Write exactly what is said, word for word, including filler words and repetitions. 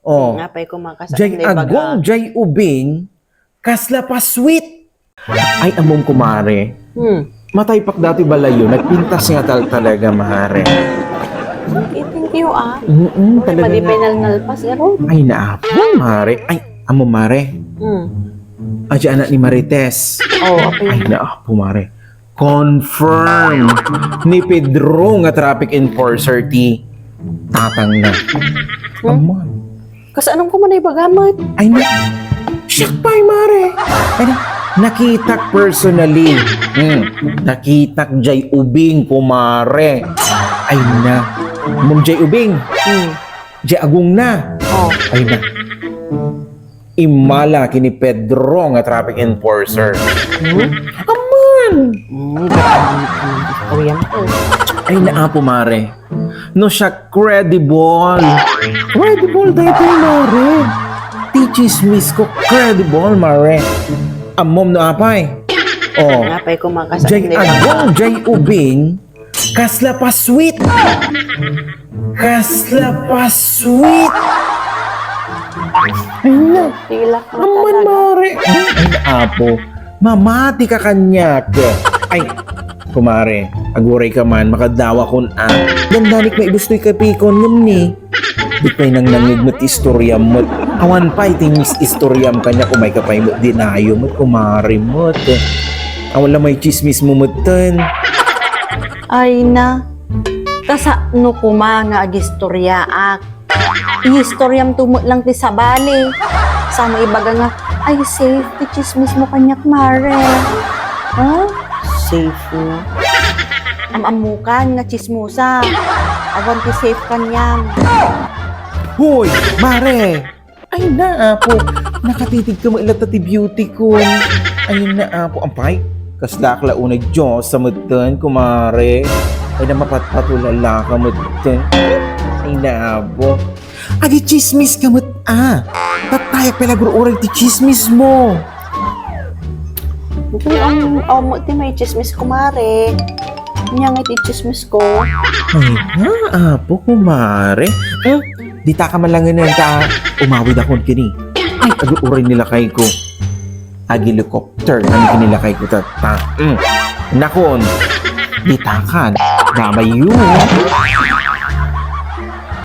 Oh. Nga pa'y kumakas-, Jay agong, jay ubing, kasla pa sweet. Ay, ammom, kumare. Hmm. Mataypak dati balayo, nagpintas nga tal talaga, mare. Okay, thank you, ah. Mm-mm, talaga madi nga. Penal nalpas, ero? Ay, naapo, mare. Ay, ammom, mare. Hmm. Adya anak ni Marites. Oh, okay. Ay, naapo, mare. Confirm ni Pedro nga traffic enforcer ti tatangna. Hmm? Ammon. Kasano ko man ay bagamat? Ay, na, siak pay, mare. Ay, na, nakitak personally. Hmm. Nakitak jay ubing, kumare. Ay, na. Mom jay ubing. Hmm. Jay agong na. Oh. Ay, na. Immala ken ni Pedro nga traffic enforcer. Hmm? Ammon! Hmm, grabe naman ang istorya mo. Ay, naapo, mare. No siak credible. Credible daytoy, mare. Ti chismis ko, credible, mare. Ammom no apay. Oh. Nga pa'y kumakas-, Jay agong, jay ubing, kasla pa sweet. Kasla pa sweet. Ay, na. Pilak mo. Ammon, talaga, mare. Ay, apo. Mamati ka kaniak. Ay, kumare, aguray ka man, makaddawa kon a. Dandanik maibustoy ka pikon, ngem ni. Di pay nangnangngeg met ti istoriam met. Awan pay ti mis-istoriam kaniak, umay ka pay met dinayo met, kumare met. Awan la may chismis mo metten. Ay na, kasano koma nga agistoriaak? Iistoriam to met lang ti sabali. Saan mo ibaga nga, ay, safe ti chismis mo kaniak, mare? Ha? Safe na. Am-ammokan nga chismosa. Awan ti safe kaniam. Hoy, mare! Ay, naapo, nakatitig ka met latta ti beauty ko. Ay, naapo, ampay, kasla ak la unay Dios sa metten, kumare. Ay, na mapatpatulala ka metten. Ay, naapo. Agichismis ka met, ah. Tattayak pay la agur-uray ti chismis mo. Ito ang, um, ti may chismis, kumare. Nya nga ti chismis ko. Ay, naapo, kumare. Hmm? Dita ka malangen ta umawid akon kini. Ay, agur-uray ni lakay ko. Agilikopter, ano kini lakay ko tatta. Mm. Nakon, dita ka, damay yun.